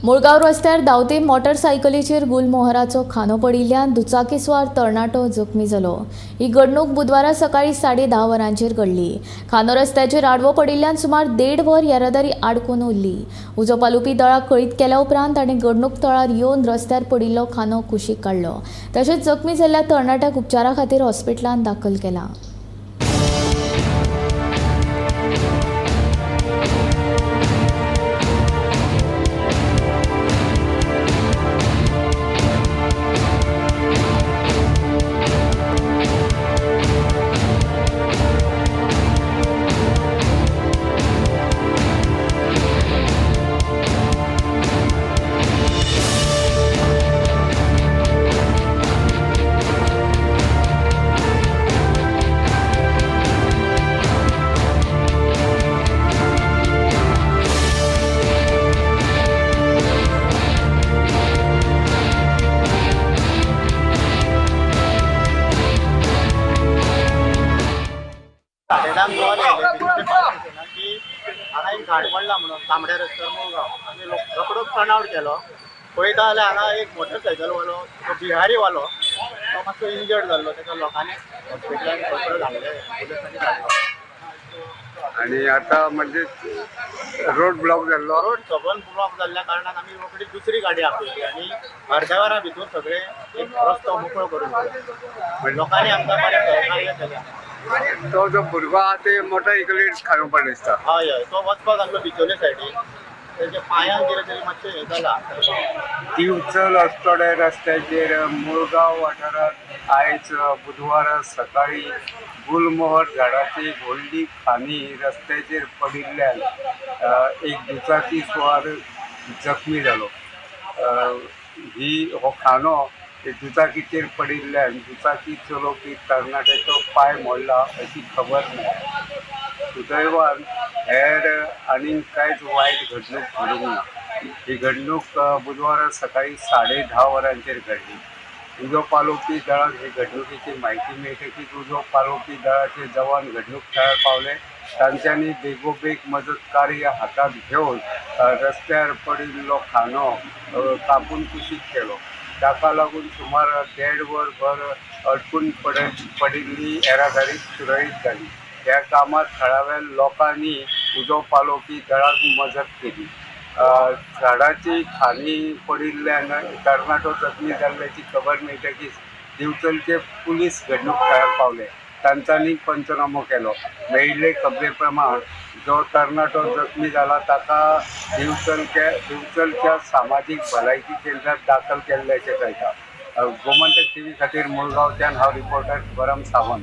मुळगांव रस्त्यार धांवते मोटरसायकलीचेर गुलमोहराचो खांदो पडिल्ल्यान दुचाकीस्वार तरणाटो जखमी जालो. ही घडणूक बुधवारा सकाळी 10:30 वरांचेर घडली. खांदो रस्त्याचेर आडवो पडिल्ल्यान सुमार 1.5 वर येरादारी आडकून उरली. उजो पालोवपी दळाक कळीत केल्या उपरांत ताणें घडणूक थळार येवन रस्त्यार पडिल्लो खांदो कुशीक काडलो. तशेंच जखमी जाल्ल्या तरणाट्याक उपचारा खातीर हॉस्पिटलांत दाखल केला. 10:30 कॉल येयले की हांगा एक झाड पडला म्हणून तांबड्या रस्त्यार मुळगांव. आमी रोखडोच टर्न आवट केलो. पळयता जाल्यार हांगा एक मोटरसायकल वालो, तो बिहारी वालो, तो मातसो इंजर्ड जाल्लो. ताका लोकांनी हॉस्पिटलान रोखडो धाडले, एम्बुलन्सांनी धाडलो. आणि आता म्हणजे रोड ब्लॉक जाल्लो. रोड सबंद ब्लॉक जाल्ल्या कारणान आमी रोखडी दुसरी गाडी आपयली आनी अर्द्या वरा भितर सगळे एक रस्तो मोकळो करून दिलो. लोकांनी आमकां बरें सहकार्य केलें. तो जो भुरगो आहा ते मोटरसायकलीर खांदो पडलो दिसता. हय हय, तो वचपाक लागलो बिचोले सायडीन, तेच्या पांयांक कितें तरी मातशें हें जालां. दिवचल अस्तोडे रस्त्याचेर मुळगांव वाठारांत आयज बुधवारा सकाळी गुलमोहर झाडाची एक व्हडली खांदी रस्त्याचेर पडिल्ल्यान एक दुचाकी स्वार जखमी जालो. ही हो खांदो दुचाकीचेर पडिल्ल्यान दुचाकी चलोवपी तरणाट्याचो पांय मोडला अशी खबर मेळ्ळ्या. सुदैवान हेर आनीक कांयच वायट घडणूक घडूंक ना. ही घडणूक बुधवारा सकाळी 10:30 वरांचेर घडली. उजो पालोवपी दळाक हे घडणुकेची म्हायती मेळटकीच उजो पालोवपी दळाचे जवान घडणूक थळार पावले. तांच्यांनी बेगोबेग मजत कार्य हातांत घेवन रस्त्यार पडिल्लो खांदो कापून कुशीक केलो. ताका लागून सुमार 1.5 वर भर अडकून पडिल्ली येरादारी सुरळीत जाली. ह्या कामात थळाव्या लोकांनी उजो पालोवपी दळाक मजत केली. झाडाची खांदी पडिल्ल्यान तरणाटो जखमी जाल्ल्याची खबर मेळटकीच दिवचलचे पुलीस घडणूक थळार पावले. तांच्यांनी पंचनामो केलो. मेळिल्ले खबरे प्रमाण जो तरणाटो जखमी जाला ताका दिवचलच्या सामाजीक भलायकी केंद्रात दाखल केल्ल्याचें कळटा. गोमंतक टीव्ही खातीर मुळगांवच्यान हांव रिपोर्टर तुकाराम सावंत.